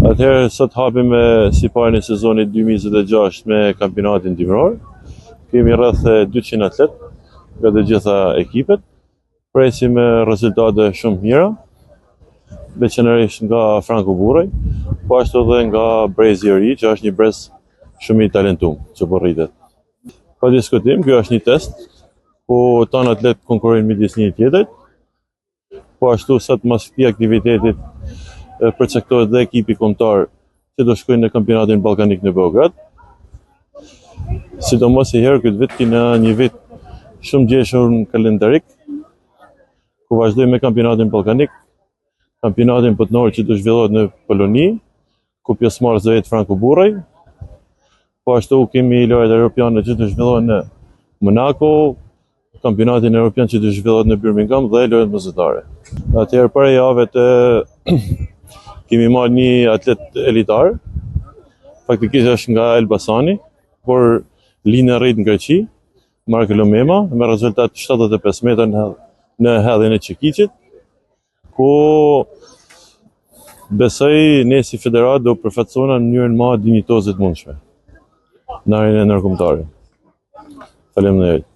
Atëherë sot hapim siparin e sezonit 2026 me kampionatin dimëror. Kemi rreth 200 atlet nga të gjitha ekipet. Presim rezultate shumë të mira, veçanërisht nga Franko Burraj, po ashtu edhe nga brezi i ri, që është një brez shumë i talentuar që po rritet. Pa diskutim, kjo është një test ku tanë atlet konkurrojnë midis një tjetrit. Po ashtu sot mas këtij aktivitetit përcaktohet dhe ekipi kombëtar që do shkojnë në kampionatin ballkanik në Beograd. Sidomos i herë këtë vit kena një vit shumë ngjeshur në kalendarik, ku vazhdojmë me kampionatin ballkanik, kampionatin botëror që do zhvillohet në Poloni, ku pjesëmarrës do jetë Franko Burraj. Po ashtu kemi lojrat europiane që do zhvillohen në Monaco, kampionatin europian që do zhvillohet në Birmingham dhe lojrat mesdhetare. Atëherë para jave të kemi marrë një atlet elitar, faktikisht është nga Elbasani, por lind e rrit në Greqi, Marko Lomema, me rezultat 75 metra në hedhjen e çekiçit, ku besoj ne si federatë do përfaqësojna në mënyrën më dinjitoze të mundshme në arenën ndërkombëtare. Faleminderit.